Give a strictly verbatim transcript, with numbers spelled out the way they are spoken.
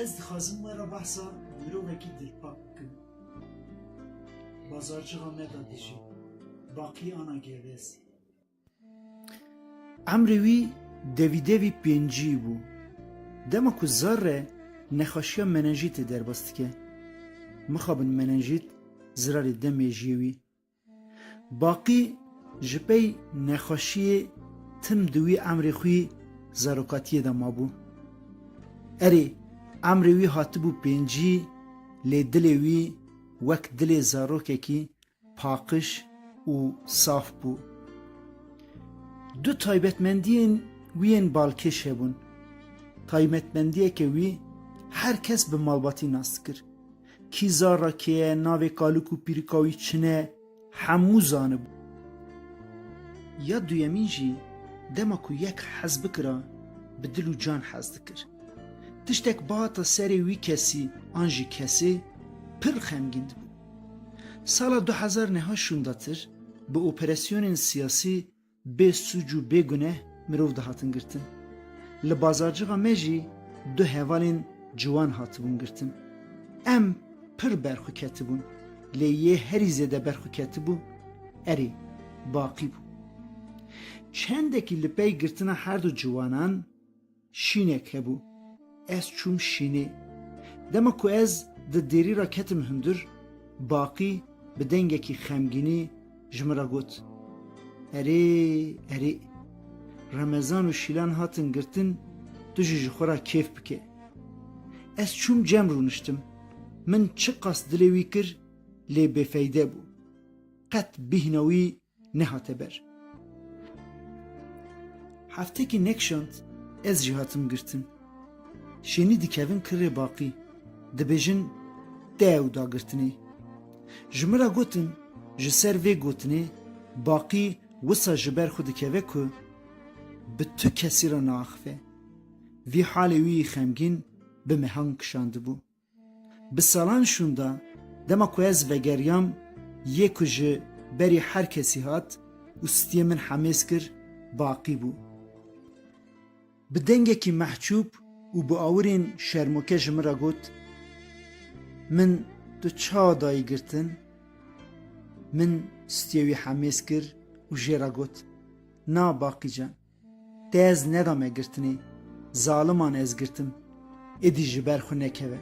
Ez dixwazim we re behsa mirovekî dilpak bikim. Bazarcıxa me de dijî. Baqî ana Gevez. Emrê wî devî devî pêncî bû. Dema ku zar re nexweşiya menenjîtê derbas dike. Mixabin menenjît zirarê de mêjiyê wî. Baqî ji pey nexweşiyê tim di wî emrê xwî zarokatiyê de mabû. Erê, emrê wî hatibû pêncî, lê dilê wî wek dilê zarokekî paqij û saf bû. Du taybetmendiyên wî yên balkêş hebûn. Taybetmendiyeke wî her kes bi malbatî nas dikir. Kî zar re kê ye, navê kalik û pîrika wî çi ne, hemû zanibû. Ya duyemîn jî dema ku yek hez bikira, bi dil û can hez dikir. Tiştek bihata serê wî kesî an jî kesê pir xemgîn dibû. Sala du hezar neha şûndatir bi operasyonên siyasî bê sûc û bê guneh mirov dihatin girtin. Li bazarcıxa me jî du hevalên ciwan hatibûn girtin. Em pir berxwe ketibûn, lê yê herî zêde berxwe ketibû, erê, Baqî bû. Çendekî li pey girtina her du ciwanan, şînek hebû. Ez çûm şînê. Dema ku ez di dêrî re ketim hundir, Baqî bi dengekî xemgînî ji min re got, "Erê, erê, Remezan û Şîlan hatin girtin, tu jî ji xwe re kêf bike." Ez çûm cem rûniştim. Min çiqas dilê wî kir, lê bêfeyde bû. Qet bîhna wî nehate ber. Heftekî nekşand ez jî hatim girtin. Şênî dikevin kirê Baqî, dibêjin, "Te ew da girtinê." Ji min re gotin, ji ser vê gotinê Baqî wisa ji ber xwe dikeve ku bi tu kesî re naaxive. Vî halê wî yî xemgîn bi mehan kişandibû. Bi salan şûnda, dema ku ez vegeriyam, yê ku ji berî her kesî hat û stiyê min hemêz kir, Baqî bû. Bi dengekî mehcûb û bi awirên şermoke ji min re got, "Min tu çawa dayî girtin?" Min stiyê wî hemêz kir û jê re got, "Na Baqî can, te ez nedame girtinê, zaliman ez girtim, êdî ji ber xwe nekeve."